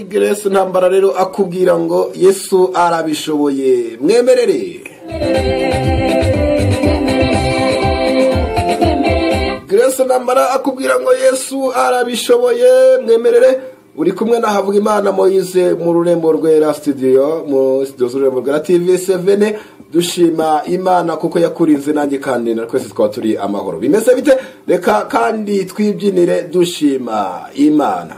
Yari Grace Ntambara rero akubwira ngo Yesu arabishoboye, mwemerere. Grace Ntambara akubwira ngo Yesu arabishoboye, mwemerere. Uri kumwe na Havugimana Moise mu Rurembo Rwera studio, mu studio z'Ururembo Rwera TV 7. Dushima Imana kuko yakurinze nanjye kandi na twese twaba turi amahoro. Bimeze bite? Reka kandi twibyinire dushima Imana.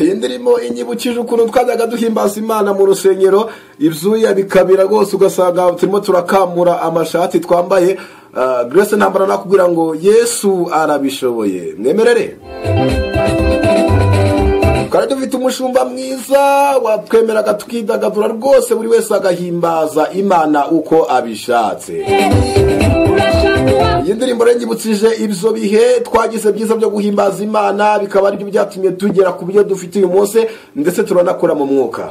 Iyi ndirimbo inyibukije ukuntu twajyaga duhimbaza Imana mu rusengero, ibyuya bikabira rwose ugasanga turimo turakamura amashati twambaye. Grace Ntambara nakubwira ngo Yesu arabishoboye, mwemerere. Twari dufite umushumba mwiza watwemeraga tukidagadura rwose, buri wese agahimbaza Imana uko abishatse. Iyi ndirimbo rero nyibukije ibyo bihe twagize byiza byo guhimbaza Imana, bikaba aribyo byatumye tugera ku byo dufite uyu munsi, ndetse turanakura mu mwuka.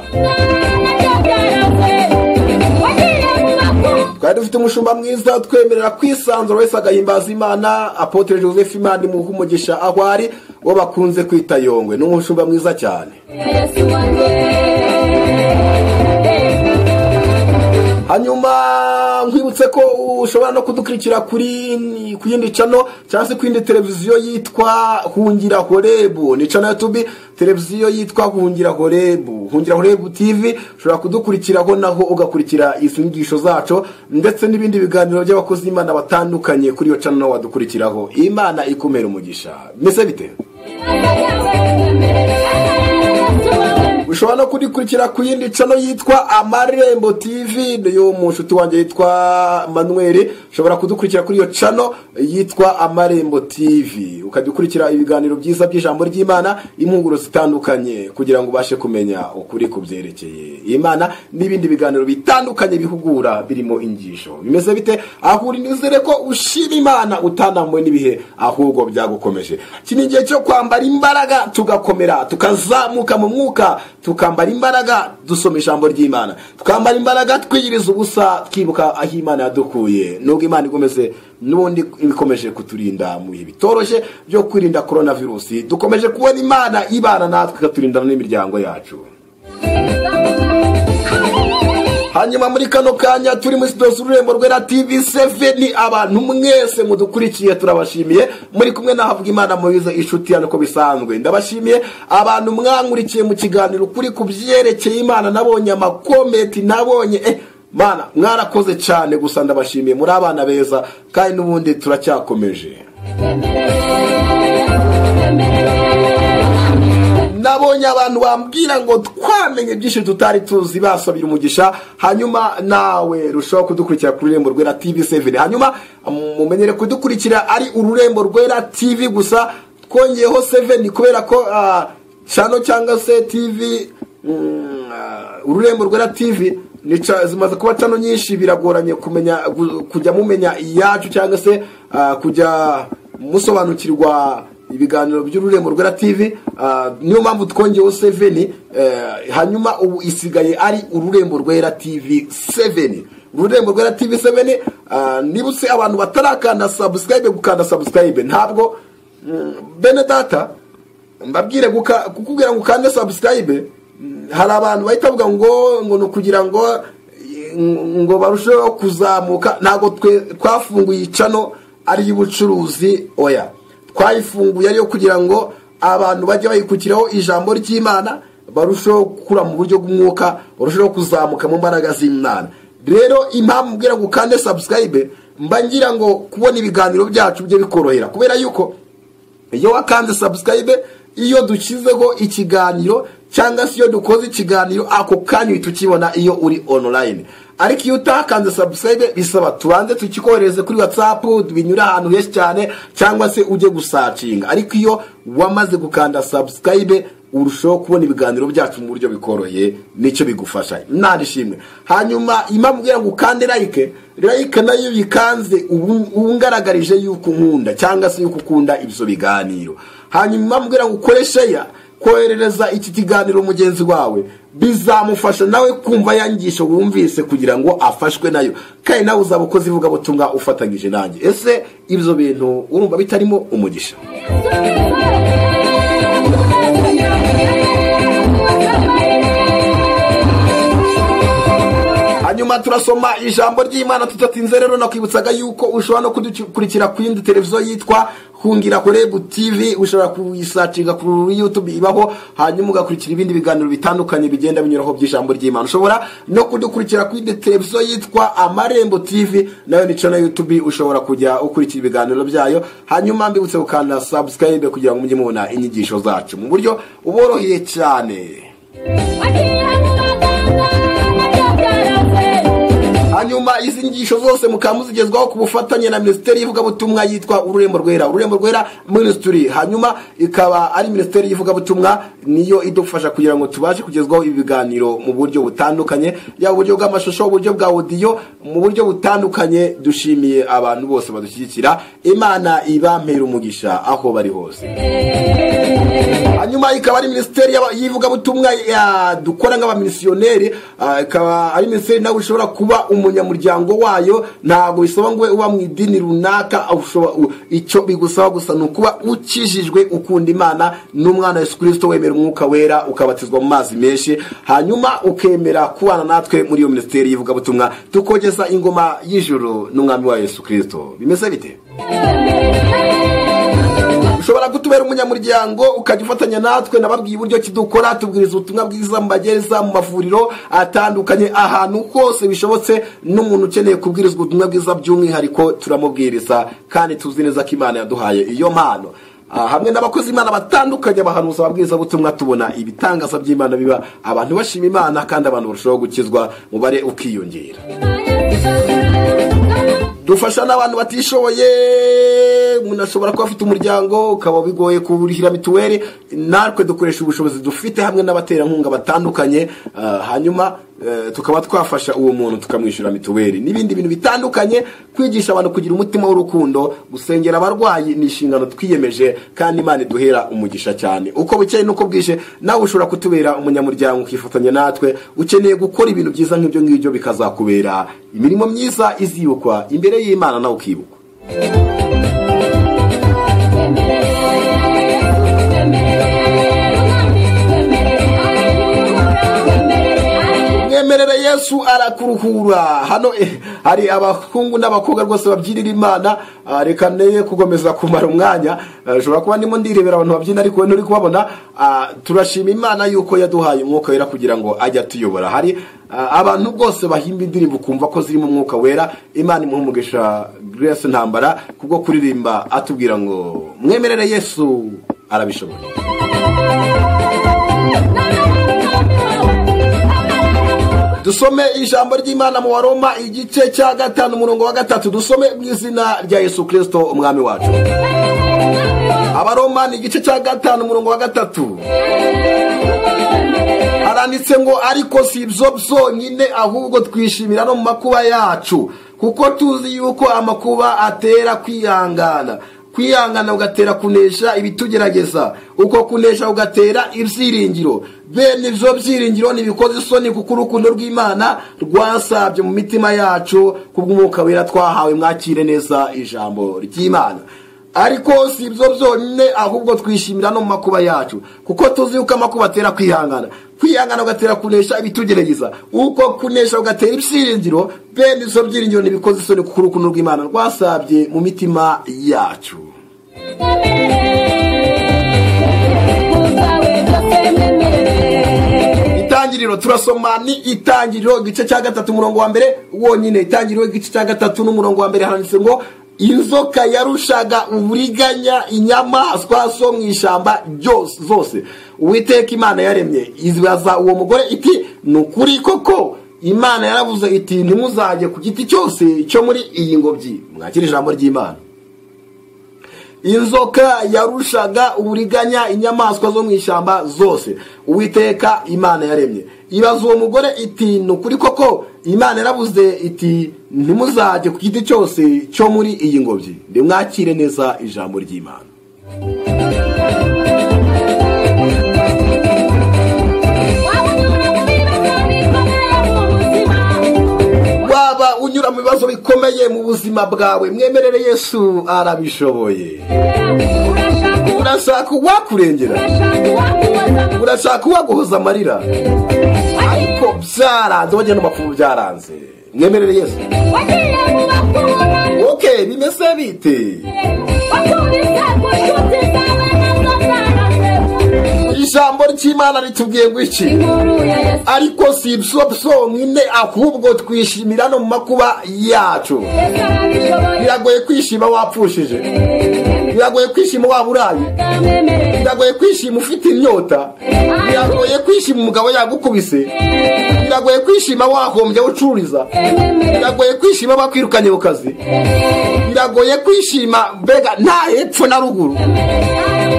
Twari dufite umushumba mwiza twemerera kwisanzura wese agahimbaza Imana, Apotre Joseph Imana imuhe umugisha aho ari, uwo bakunze kwita Yongwe, ni umushumba mwiza cyane. Hanyuma nkwibutse ko ushobora no kudukurikira kuri ku yindi channel cyangwa se ku yindi televiziyo yitwa Hungira Horebu, ni channel ya YouTube, televiziyo yitwa Hungira Horebu, Hungira Horebu TV. Ushobora kudukurikiraho naho ugakurikira izingisho zacu ndetse n'ibindi biganiro by'abakozi b'Imana batandukanye kuri iyo channel wadukurikiraho. Imana ikumera umugisha. Mese bite? Ushobora no kudukurikira ku yindi channel yitwa Amarembo TV, niyo mushuti wanjye yitwa Manuel. Ushobora kudukurikira kuri iyo channel yitwa Amarembo TV, ukadukurikira ibiganiro byiza by'ijambo ry'Imana, impuguro zitandukanye kugira ngo ubashe kumenya ukuri kubyerekeye Imana n'ibindi biganiro bitandukanye bihugura birimo ingisho. Bimeze bite? Aho uri nizere ko ushima Imana utanamwe n'ibihe, ahubwo byagukomeje. Iki ni igihe cyo kwambara imbaraga, tugakomera, tukazamuka mu mwuka, tukambara imbaraga dusoma ijambo ry'Imana, tukambara imbaraga twiyiriza ubusa, twibuka aho Imana yadukuye. Nubwo Imana igomeze n'ubundi ikomeje kuturinda mu bihe bitoroshye byo kwirinda coronavirus, dukomeje kubona Imana ibana natwe ikaturinda n'imiryango yacu. Hanyuma muri kano kanya turi muri studio z'Ururembo Rwera TV 7, abantu mwese mudukurikiye turabashimiye. Muri kumwe na Havugimana Moise inshuti yanyu uko bisanzwe. Ndabashimiye abantu mwankurikiye mu kiganiro kuri kubyerekeye Imana, nabonye amakomenti, nabonye Mana mwarakoze cyane, gusa ndabashimiye, muri abana beza kandi n'ubundi turacyakomeje. Nabonye abantu bambwira ngo twamenye byinshi tutari tuzi, basabira umugisha. Hanyuma nawe rushaho kudukurikira kuri Ururembo Rwera TV 7. Hanyuma mumenyere kudukurikira ari Ururembo Rwera TV gusa, twongeyeho 7 kubera ko channel cyangwa se TV Ururembo Rwera TV zimaze kuba channel nyinshi, biragoranye kumenya kujya mumenya iyacu cyangwa se kujya musobanukirwa ibiganiro by'Ururembo Rwera TV. Niyo mpamvu twongeyeho 7. Hanyuma ubu isigaye ari Ururembo Rwera TV 7. Ururembo Rwera TV 7. Nibutse abantu batarakanda subscribe gukanda subscribe, ntabwo bene data mbabwire kukubwira ngo ukande subscribe, hari abantu bahita bavuga ngo no kugira ngo barusheho kuzamuka. Ntabwo twafunguye channel ari y'ubucuruzi, oya, twayifunguye ariyo kugira ngo abantu bajye bayikukiraho ijambo ry'Imana, barusheho gukura mu buryo bw'umwuka, barusheho kuzamuka mu mbaraga z'Imana. Rero impamvu mbwira ngo ukande subscribe, mba ngira ngo kubona ibiganiro byacu bye bikorohera, kubera yuko iyo wakanze subscribe, iyo dushyizeho ikiganiro cyangwa se iyo dukoze ikiganiro ako kanya tukibona iyo uri online. Ariko iyo utakanze subscribe bisaba tubanze tukikohereze kuri WhatsApp, binyura ahantu henshi cyane, cyangwa se ujye gusacinga. Ariko iyo wamaze gukanda subscribe urushaho kubona ibiganiro byacu mu buryo bikoroheye, nicyo bigufasha. Nandishimwe. Hanyuma impamvu ngo ukande like, like nayo bikanze ubungaragarije yuko nkunda cyangwa se yuko ukunda ibyo biganiro. Hanyuma mbwira ngo ukore share, Koherereza iki kiganiro mugenzi wawe, bizamufasha nawe kumva yangisho wumvise kugira ngo afashwe nayo, kandi nawe uzaba ukoze ivugabutumwa ufatanyije nanjye. Ese ibyo bintu urumva bitarimo umugisha? Hanyuma turasoma ijambo ry'Imana tutatinze. Rero nakwibutsaga yuko ushobora no kudukurikira ku yindi televiziyo yitwa Hungira Horebu TV, ushobora kuyisacinga kuri YouTube ibaho, hanyuma ugakurikira ibindi biganiro bitandukanye bigenda binyuraho by'ijambo ry'Imana. Ushobora no kudukurikira ku yindi televiziyo yitwa Amarembo TV, nayo ni channel YouTube, ushobora kujya ukurikira ibiganiro byayo. Hanyuma mbibutse gukanda subscribe kugira ngo mujye mubona inyigisho zacu mu buryo uboroheye cyane. Hanyuma izi nyigisho zose mukaba muzigezwaho ku bufatanye na Minisiteri y'Ivugabutumwa yitwa Ururembo Rwera, Ururembo Rwera Ministry. Hanyuma ikaba ari Minisiteri y'Ivugabutumwa niyo idufasha kugira ngo tubashe kugezwaho ibi biganiro mu buryo butandukanye, yaba uburyo bw'amashusho, uburyo bwa audio, mu buryo butandukanye. Dushimiye abantu bose badushyigikira, Imana ibampera umugisha aho bari hose. Hanyuma ikaba ari Minisiteri y'Ivugabutumwa dukora nk'abamisiyoneri, ikaba ari minisiteri nawe ushobora kuba umunyamuryango wayo. Ntabwo bisaba ngo uba mu idini runaka, icyo bigusaba gusa ni ukuba ukijijwe, ukunda Imana n'umwana Yesu Kristo, wemera umwuka wera, ukabatizwa mu mazi menshi, hanyuma ukemera kubana natwe muri iyo minisiteri y'ivugabutumwa, tukogeza ingoma y'ijuru n'umwami wa Yesu Kristo. Bimeze bite? Ushobora kutubera umunyamuryango ukajya ufatanya natwe. Nababwiye uburyo kidukora, tubwiriza ubutumwa bwiza mu magereza, mu mavuriro atandukanye, ahantu hose bishobotse. N'umuntu ukeneye kubwirizwa ubutumwa bwiza by'umwihariko turamubwiriza, kandi tuzi neza ko Imana yaduhaye iyo mpano. Hamwe n'abakozi Imana batandukanye, abahanuzi, ababwiriza butumwa, tubona ibitangaza by'Imana biba, abantu bashima Imana, kandi abantu barushaho gukizwa, mubare ukiyongera. Dufasha n'abantu batishoboye. Umuntu ashobora kuba afite umuryango ukaba bigoye kuwurihira mituweli, natwe dukoresha ubushobozi dufite hamwe n'abaterankunga batandukanye, hanyuma tukaba twafasha uwo muntu tukamwishyura mituweli n'ibindi bintu bitandukanye. Kwigisha abantu kugira umutima w'urukundo, gusengera abarwayi ni inshingano twiyemeje, kandi Imana iduhera umugisha cyane. Uko bukeye nuko bwije, nawe ushobora kutubera umunyamuryango ukifatanya natwe. Ukeneye gukora ibintu byiza nk'ibyo ngibyo, bikazakubera imirimo myiza izibukwa imbere y'Imana, nawe ukibukwa. Mwemerere Yesu arakuruhura. Hano hari abahungu n'abakobwa rwose babyinira Imana. Reka neye kugomeza kumara umwanya, ushobora kuba ndimo ndirebera abantu babyina ariko nturi kubabona. Turashima Imana yuko yaduhaye umwuka wera kugira ngo ajye atuyobora. Hari abantu bose bahimba indirimbo kumva ko zirimo umwuka wera. Imana imuhe umugisha Grace Ntambara kubwo kuririmba atubwira ngo mwemerere Yesu arabishoboye. Dusome ijambo ry'Imana mu Waroma igice cya 5 umurongo wa 3. Dusome mu izina rya Yesu Kristo umwami wacu. Abaroma ni igice cya 5 umurongo wa 3. Haranditse ngo ariko si ibyo byonyine, ahubwo twishimira no mu makuba yacu, kuko tuzi yuko amakuba atera kwihangana, kwihangana ugatera kunesha ibitugerageza, uko kunesha ugatera ibyiringiro. Bene ibyo byiringiro ntibikoze isoni, kuko urukundo rw'Imana rwasabye mu mitima yacu kubw'umwuka wera twahawe. Mwakire neza ijambo ry'Imana. Ariko si ibyo byonyine, ahubwo twishimira no mu makuba yacu, kuko tuzi yuko amakuba atera kwihangana, kwihangana ugatera kunesha ibitugerageza, uko kunesha ugatera ibyiringiro. Bene ibyo byiringiro ntibikoze isoni, kuko urukundo rw'Imana rwasabye mu mitima yacu. Itangiriro turasoma ni Itangiriro igice cya 3 umurongo wa mbere wonyine. Itangiriro igice cya 3 n'umurongo wa mbere handitse ngo inzoka yarushaga uburiganya inyamaswa zo mu ishyamba zose Uwiteka Imana yaremye. Ibaza uwo mugore iti ni ukuri koko Imana yaravuze iti ntimuzajye ku giti cyose cyo muri iyi ngobyi. Mwakire ijambo ry'Imana. Inzoka yarushaga uburiganya inyamaswa zo mu ishyamba zose Uwiteka Imana yaremye. Ibaza uwo mugore iti ni ukuri koko Imana yaravuze iti ntimuzajye ku giti cyose cyo muri iyi ngobyi. Ndimwakire neza ijambo ry'Imana. bikomeye mu buzima bwawe, mwemerere Yesu arabishoboye. Urashaka uwakurengera, urashaka uwaguhoza amarira, ariko byaranze, wagiye no mapfubu byaranze, mwemerere Yesu. Okay, bimeze bite? Ijambo ry'Imana ritubwiye ngo iki? Ariko si ibyo byonyine, ahubwo twishimira no mu makuba yacu. Biragoye kwishima wapfushije, biragoye kwishima waburaye, biragoye kwishima ufite inyota, biragoye kwishima umugabo yagukubise, biragoye kwishima wahombye ucururiza, biragoye kwishima bakwirukanye ku kazi, biragoye kwishima mbega nta hepfo na ruguru,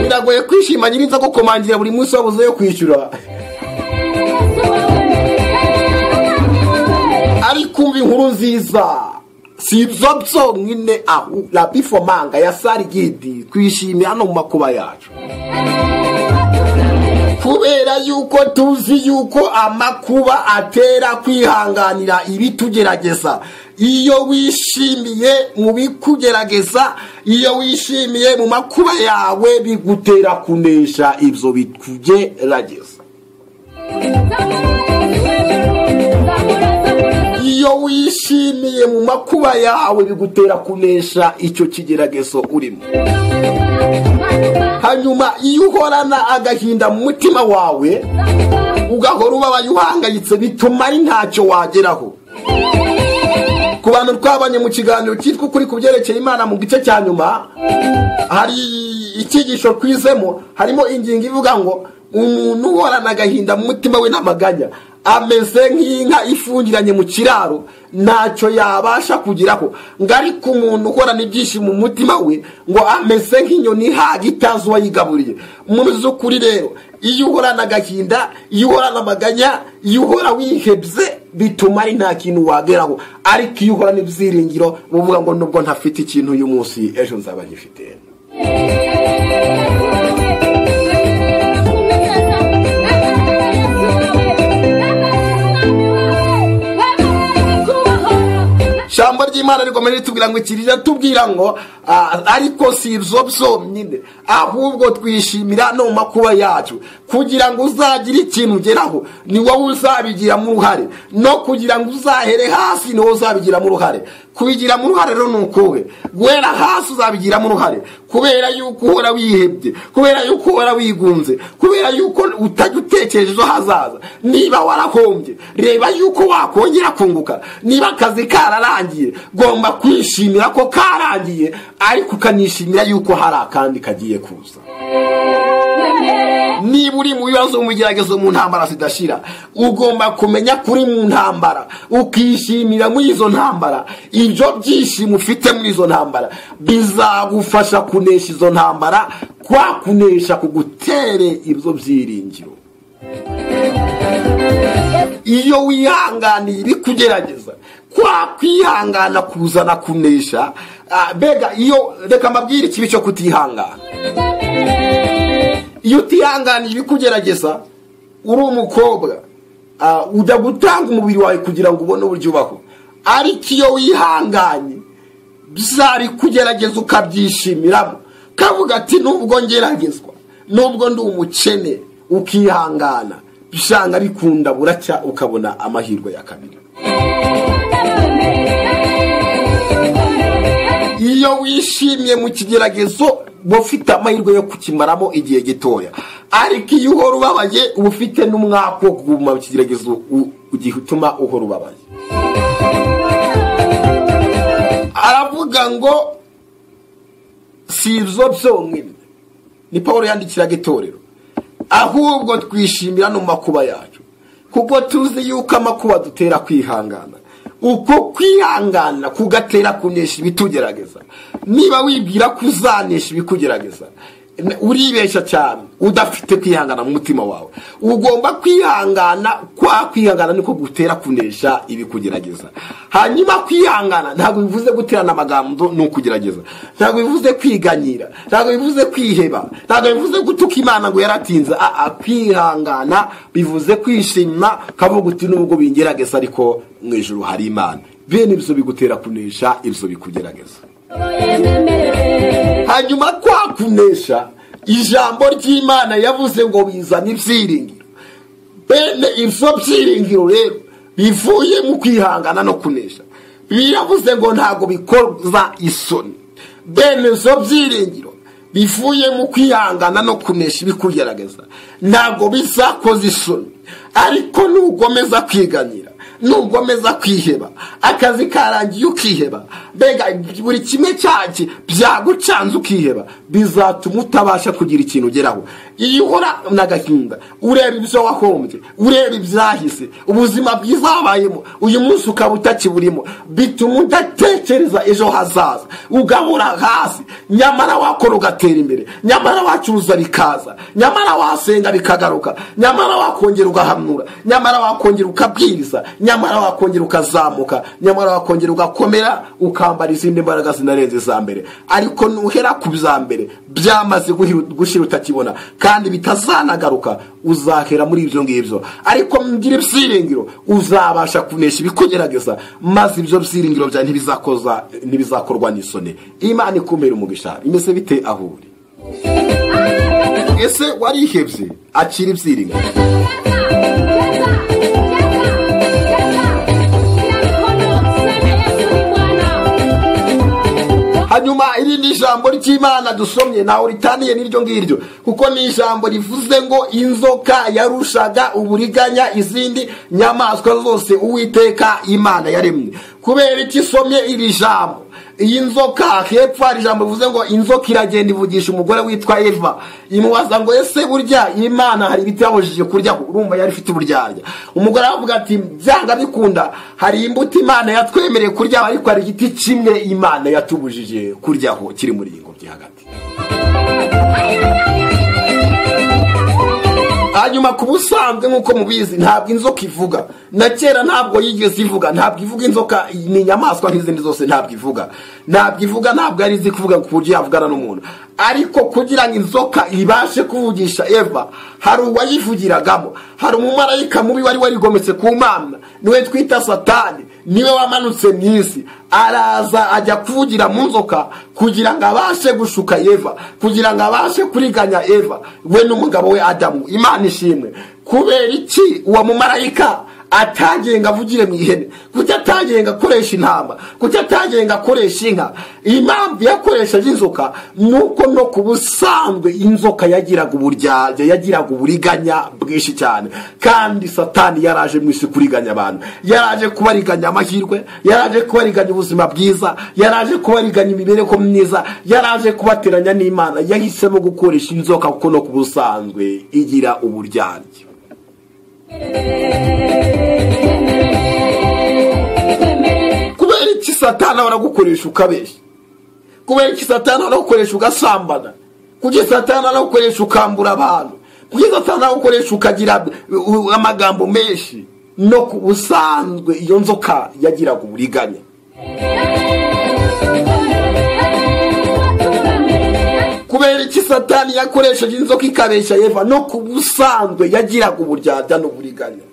biragoye kwishima nyirinza gukomangira buri munsi wabuze yo kwishyura. Ariko umva inkuru nziza, si ibyo byonyine, aho rabifomanga ya sarigidi twishimiye hano mu makuba yacu, kubera yuko tuzi yuko amakuba atera kwihanganira ibitugerageza. Iyo wishimiye mu bikugerageza, iyo wishimiye mu makuba yawe, bigutera kunesha ibyo bikugerageza. Iyo wishimiye mu makuba yawe, bigutera kunesha icyo kigeragezo urimo. Hanyuma iyo uhorana agahinda mu mutima wawe, ugahora ubabaye uhangayitse, bituma ari ntacyo wageraho. Ku bantu twabanye mu kiganiro cyitwa ukuri ku byerekeye Imana mu gice cya nyuma, hari icyigisho twizemo, harimo ingingo ivuga ngo umuntu uhorana agahinda mu mutima we n'amaganya ameze nk'inka ifungiranye mu kiraro, ntacyo yabasha kugeraho. Ngo ariko umuntu uhorana ibyishimo mu mutima we ngo ameze nk'inyoni ihaga itazi uwayigaburiye. Mu by'ukuri rero, iyo uhorana agahinda, iyo uhorana amaganya, iyo uhora wihebye, bituma ari nta kintu wageraho. Ariko iyo uhorana ibyiringiro, uvuga ngo nubwo ntafite ikintu uyu munsi, ejo nzaba ngifite. Ijambo ry'Imana rikomeye ritubwira ngo ikirira tubwira ngo ariko si ibyo byonyine, ahubwo twishimira no mu makuba yacu, kugira ngo uzagire ikintu ugeraho ni wowe uzabigiramo uruhare, no kugira ngo uzahere hasi ni wowe uzabigiramo uruhare. Kubigiramo uruhare rero ni ukuwe guhera hasi uzabigiramo uruhare, kubera yuko uhora wihebye, kubera yuko uhora wigunze, kubera yuko utajya utekereza ejo hazaza. Niba warahombye, reba yuko wakongera kunguka. Niba akazi kararangiye, gomba kwishimira ko karangiye, ariko ukanishimira yuko hari akandi kagiye kuza. Niba uri mu bibazo, mu bigeragezo, mu ntambara zidashira, ugomba kumenya kuri mu ntambara, ukishimira muri izo ntambara. Ibyo byishimo ufite muri izo ntambara bizagufasha kunesha izo ntambara, kwa kunesha kugutere ibyo byiringiro. Iyo wihanganiye ibikugerageza, kwa kwihangana kuzana kunesha. Mbega iyo, reka mbabwire ikibi cyo kutihangana. Iyo utihanganiye ibikugerageza, uri umukobwa, ujya gutanga umubiri wawe kugira ngo ubone uburyo ubaho. Ariko iyo wihanganye byabikugerageza ukabyishimiramo, kavuga ati nubwo ngeragezwa, nubwo ndi umukene, ukihangana, byanga bikunda buracya ukabona amahirwe ya kabiri. Iyo wishimye mu kigeragezo, uba ufite amahirwe yo kukimaramo igihe gitoya. Ariko iyo uhora ubabaye, uba ufite n'umwaka wo kuguma mu kigeragezo utuma uhora ubabaye. Aravuga ngo si ibyo byonyine, ni Pawulo yandikiraga itorero, ahubwo twishimira no mu makuba yacu, kuko tuzi yuko amakuba dutera kwihangana, uko kwihangana kugatera kunesha ibitugerageza. Niba wibwira ko uzanesha ibikugerageza, uribeshya cyane, udafite kwihangana mu mutima wawe. Ugomba kwihangana, kwa kwihangana niko gutera kunesha ibikugerageza. Hanyuma kwihangana ntabwo bivuze guterana amagambo no kugerageza, ntabwo bivuze kwiganyira, ntabwo bivuze kwiheba, ntabwo bivuze gutuka Imana ngo yaratinze. Kwihangana bivuze kwishima, kavuga uti nubwo bingerageza ariko mu ijuru hari Imana. Bene ibyo bigutera kunesha, ibyo bikugerageza. Hanyuma kwa kunesha, ijambo ry'Imana yavuze ngo bizana ibyiringiro. Bene ibyo byiringiro rero bivuye mu kwihangana no kunesha, biravuze ngo ntago bikoza isoni. Bene ibyo byiringiro bivuye mu kwihangana no kunesha ibikugerageza ntago bizakoza isoni. Ariko nugomeza kwiganyira, nugomeza kwiheba, akazi karangiye ukiheba, mbega buri kimwe cyaki byagucanze ukiheba, bizatuma utabasha kugira ikintu ugeraho. Iyo uhora n'agahinda, ureba ibyo wahombye, ureba ibyahise, ubuzima bwiza wabayemo uyu munsi ukaba utakiburimo, bituma udatekereza ejo hazaza, ugahora hasi. Nyamara wakora ugatera imbere, nyamara wacuruza bikaza, nyamara wasenga bikagaruka, nyamara wakongera ugahamura, nyamara wakongera ukabwiriza, nyamara wakongera ukazamuka, nyamara wakongera ugakomera, ukambara izindi mbaraga zinarenze za mbere. Ariko nuhera ku bya mbere byamaze gushira utakibona kandi bitazanagaruka, uzahera muri ibyo ngibyo. Ariko ngira ibyiringiro, uzabasha kunesha ibikugerageza, maze ibyo byiringiro byawe ntibizakorwa n'isoni. Imana ikumira umugisha. Imeze bite aho uri? Ese warihebye? Akira ibyiringiro. Hanyuma iri ni ijambo ry'Imana dusomye, naho ritaniye n'iryo ngiryo, kuko ni ijambo rivuze ngo inzoka yarushaga uburiganya izindi nyamaswa zose Uwiteka Imana yaremye. Kubera iki somye iri jambo? Iyi nzoka, hepfo hari ijambo rivuze ngo inzoka iragenda ivugisha umugore witwa Eva, imubaza ngo ese burya Imana hari ibiti yabujije kurya? Urumva yari ifite uburyarya. Umugore aravuga ati byanga bikunda hari imbuto Imana yatwemereye kurya, ariko hari igiti kimwe Imana yatubujije kuryaho kiri muri iyi ngobyi hagati. Hanyuma ku busanzwe nk'uko mubizi, ntabwo inzoka ivuga. Na kera ntabwo yigeze ivuga, ntabwo ivuga. Inzoka ni inyamaswa nk'izindi zose, ntabwo ivuga, ntabwo ivuga, ntabwo yari izi kuvuga ku buryo yavugana n'umuntu. Ariko kugira ngo inzoka ibashe kuvugisha Eva, hari uwayivugiragamo, hari umumarayika mubi wari warigometse ku Mana, niwe twita Satani, niwe wamanutse mu isi, araza ajya kuvugira mu nzoka kugira ngo abashe gushuka Eva, kugira ngo abashe kuriganya Eva we n'umugabo we Adamu. Imana ishimwe. Kubera iki uwo mumarayika atagiye ngo avugire mu ihene? Kuki atagiye ngo akoreshe intama? Kuki atagiye ngo akoreshe inka? Impamvu yakoresheje inzoka nuko no ku busanzwe inzoka yagiraga uburyarya, yagiraga uburiganya bwinshi cyane. Kandi Satani yaraje mu isi kuriganya abantu, yaraje kubariganya amahirwe, yaraje kubariganya ubuzima bwiza, yaraje kubariganya imibereho myiza, yaraje kubateranya n'Imana. Yahisemo gukoresha inzoka kuko no ku busanzwe igira uburyarya. Kubera iki Satani aragukoresha ukabeshya? Kubera iki Satani aragukoresha ugasambana? Kuki Satani aragukoresha ukambura abantu? Kuki Satani aragukoresha ukagira amagambo menshi? No ku busanzwe iyo nzoka yagiraga uburiganya. Kubera iki Satani yakoresheje inzoka ikabeshya Eva? No ku busanzwe yagiraga uburyarya n'uburiganya.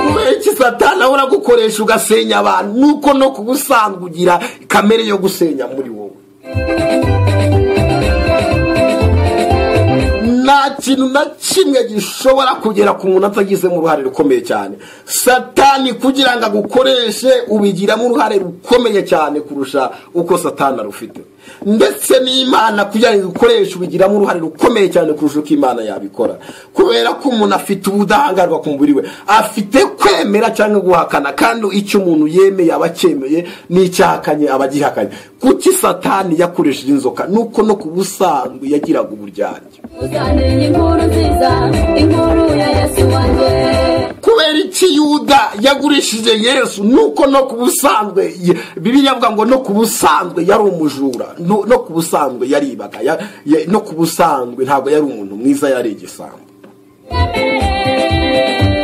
Kubera iki Satani ahora gukoresha ugasenya abantu? Nuko no ku busanzwe ugira kamere yo gusenya muri wowe. Nta kintu na kimwe gishobora kugera ku muntu atagizemo uruhare rukomeye cyane. Satani kugira ngo agukoreshe ubigiramo uruhare rukomeye cyane kurusha uko Satani arufite. Ndetse n'Imana kugira ngo igukoreshe ubigiramo uruhare rukomeye cyane kurusha uko Imana yabikora. Kubera ko umuntu afite ubudahangarwa ku mubiri we, afite kwemera cyangwa guhakana, kandi icyo umuntu yemeye aba acyemeye, n'icyahakanye aba agihakanye. Kuki Satani yakoresheje inzoka? Nuko no ku busanzwe yagiraga uburyarya. Kubera iki Yuda yagurishije Yesu? Nuko no ku busanzwe, Bibiliya ivuga ngo no ku busanzwe yari umujura, no ku busanzwe yaribaga, no ku busanzwe ntabwo yari umuntu mwiza, yari igisambo.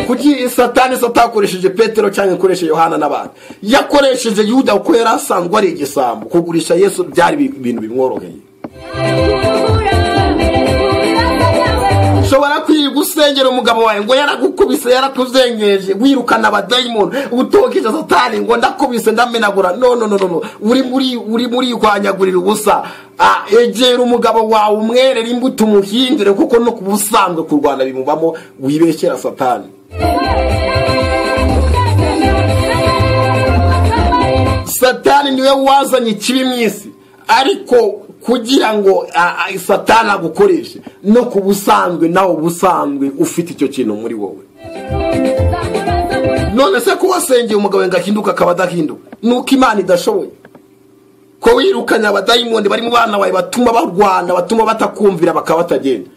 Kuki Satani atakoresheje Petero cyangwa ikoreshe Yohana n'abandi? Yakoresheje Yuda kuko yari asanzwe ari igisambo. Kugurisha Yesu byari ibintu bimworoheye. Ushobora kwirirwa usengera umugabo wawe ngo yaragukubise, yarakuzengeje, wirukana abadayimoni, utokije satani ngo ndakubise ndamenagura. No no no no, uri muri kwanyagurira ubusa. Egera umugabo wawe umwerere imbuto, umuhindure, kuko no kubusanzwe kurwana bimubamo, wibeshyera satani. Satani niwe wazanye ikibi mu isi, ariko kugira ngo satani agukoreshe no kubusanzwe, nawe ubusanzwe ufite icyo kintu muri wowe. None se ko wasengeye umugabo ngo ahinduka akaba adahinduka, nuko Imana idashoboye? Ko wirukanye abadayimoni bari mu bana bawe batuma barwana, batuma batakumvira, bakaba batagenda,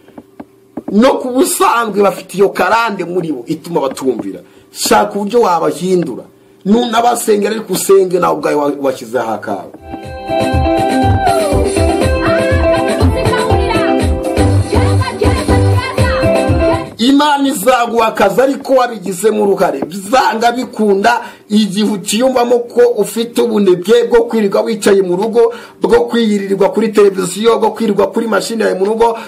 no kubusanzwe bafite iyo karande muri bo ituma batumvira. Shaka uburyo wabahindura. Nunabasengera ariko usenge nawe ubwawe washyizeho akawe. Imana izaguha akazi ariko wabigizemo uruhare, byanga bikunda. Igihe ukiyumvamo ko ufite ubunebwe bwo kwirirwa wicaye mu rugo, bwo kwiyirirwa kuri televiziyo, bwo kwirirwa kuri mashini yawe mu rugo,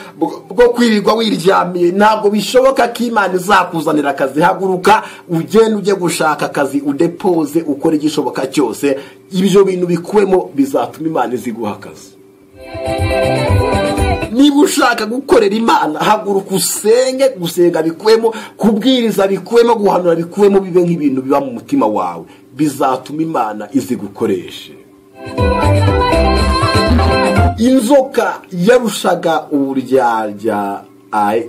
bwo kwirirwa wiryamiye, ntabwo bishoboka ko Imana izakuzanira akazi. Haguruka ugende ujye gushaka akazi, udepoze, ukore igishoboka cyose, ibyo bintu bikuwemo bizatuma Imana iziguha akazi. Niba ushaka gukorera Imana, haguruka usenge. Gusenga bikuwemo, kubwiriza bikuwemo, guhanura bikuwemo, bibe nk'ibintu biba mu mutima wawe, bizatuma Imana izigukoreshe. Inzoka yarushaga uburyarya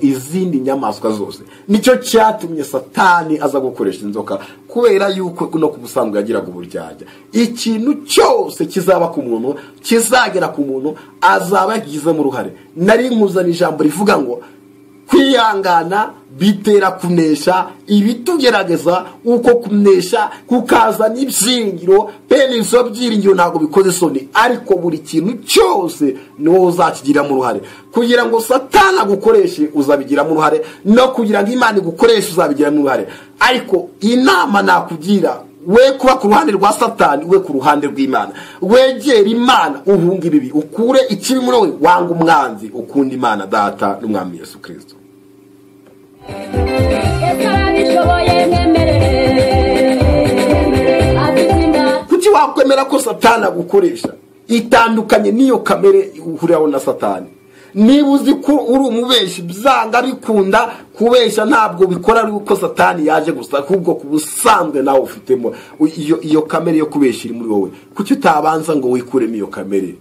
izindi nyamaswa zose, nicyo cyatumye satani aza gukoresha inzoka, kubera yuko no kubusanzwe yagiraga uburyarya. Ikintu cyose kizaba ku muntu, kizagera ku muntu, azaba yagizemo uruhare. Nari nkuzana ijambo rivuga ngo kwihangana bitera kunesha, ibitugerageza uko kunesha kukazana ibyiringiro. Bene izo byiringiro ntabwo bikoze isoni, ariko buri kintu cyose ni wowe uzakigiramo uruhare. Kugira ngo satani agukoreshe uzabigiramo uruhare, no kugira ngo Imana igukoreshe uzabigiramo uruhare. Ariko inama nakugira, we kuba ku ruhande rwa satani, we ku ruhande rw'Imana. Wegera Imana, uhunga ibibi, ukure ikibi muri wowe, wanga umwanzi, ukunda Imana Data n'Umwami Yesu Kristo. Kuki wakwemera ko satani agukoresha? Itandukanye n'iyo kamere uhuriraho na satani. Niba uzi ko uri umubeshi, byanga bikunda kubesha ntabwo bikora ari uko satani yaje gusa, ahubwo kubusanzwe nawe ufitemo iyo kamere yo kubesha iri muri wowe. Kuki utabanza ngo wikuremo iyo kamere?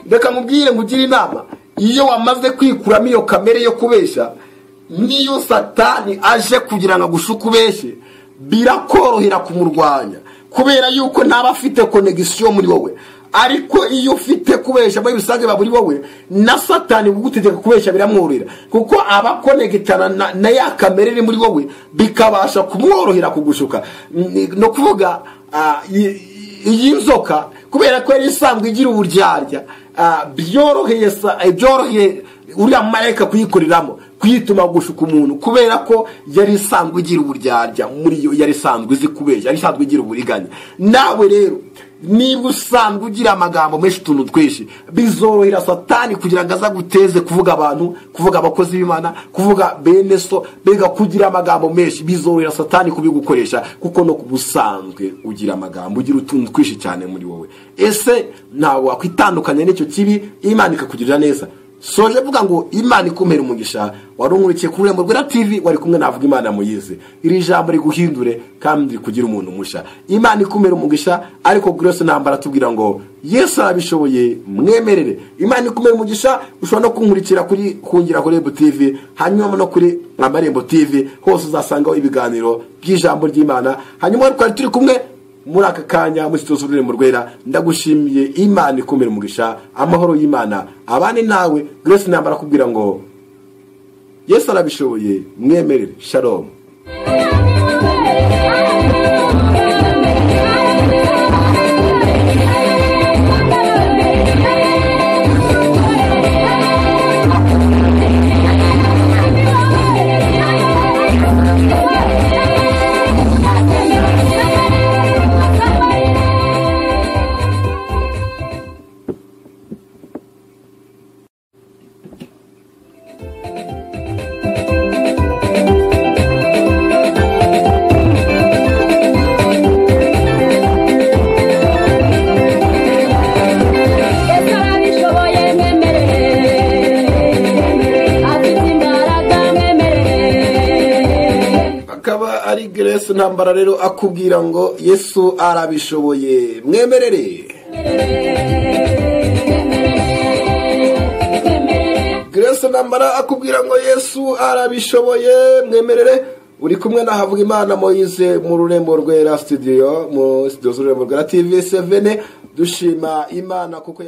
Reka mubwire, ngugire inama, iyo wamaze kwikuramo iyo kamere yo kubesha, niyo satani aje kugira ngo agushuke ubeshe, birakorohera kumurwanya, kubera yuko ntaba afite connection muri wowe. Ariko iyo ufite kubesha muri bisanzwe baburi wowe, na satani bugutegeka kubesha biramworohera, kuko aba connectana na ya kamere iri muri wowe, bikabasha kumworohera kugushuka. No kuvuga iyi nzoka, kubera ko yari isanzwe igira uburyarya, byoroheye uriya marayika kuyikoreramo, kuyituma gushuka umuntu, kubera ko yari isanzwe igira uburyarya muri yo, yari isanzwe izi kubesha, yari isanzwe igira uburiganya. Nawe rero niba usanzwe ugira amagambo menshi, utuntu twinshi, bizorohera satani kugira ngo aza guteze kuvuga abantu, kuvuga abakozi b'Imana, kuvuga bene so, bega kugira amagambo menshi, bizorohera satani kubigukoresha, kuko no kubusanzwe ugira amagambo, ugira utuntu twinshi cyane muri wowe. Ese ntawe wakwitandukanya n'icyo kibi, Imana ikakugirira neza? Soje vuga ngo Imana ikumpera umugisha. Warunkurikiye kuri Irembo Rwera TV, wari kumwe navuga Imana Muyizi. Iri jambo riguhindure kandi rikugira umuntu musha. Imana ikumpera umugisha, ariko Grace Ntambara tubwira ngo Yesu arabishoboye, mwemerere. Imana ikumpera umugisha. Ushobora no kunkurikira kuri Kungira kuri Irembo TV, hanyuma no kuri Amarembo TV, hose uzasangaho ibiganiro by'ijambo ry'Imana. Hanyuma twari turi kumwe muri aka kanya muri studio z'Ururembo Rwera. Ndagushimiye, Imana ikumira umugisha, amahoro y'Imana abane nawe. Grace Ntambara kubwira ngo Yesu arabishoboye, mwemerere. Shalom. Grace Ntambara rero akubwira ngo Yesu arabishoboye, mwemerere. Grace Ntambara akubwira ngo Yesu arabishoboye, mwemerere. Uri kumwe na Havugimana Moise mu Rurembo Rwera studio, mu studio z'Ururembo Rwera TV 7. Dushima Imana kuko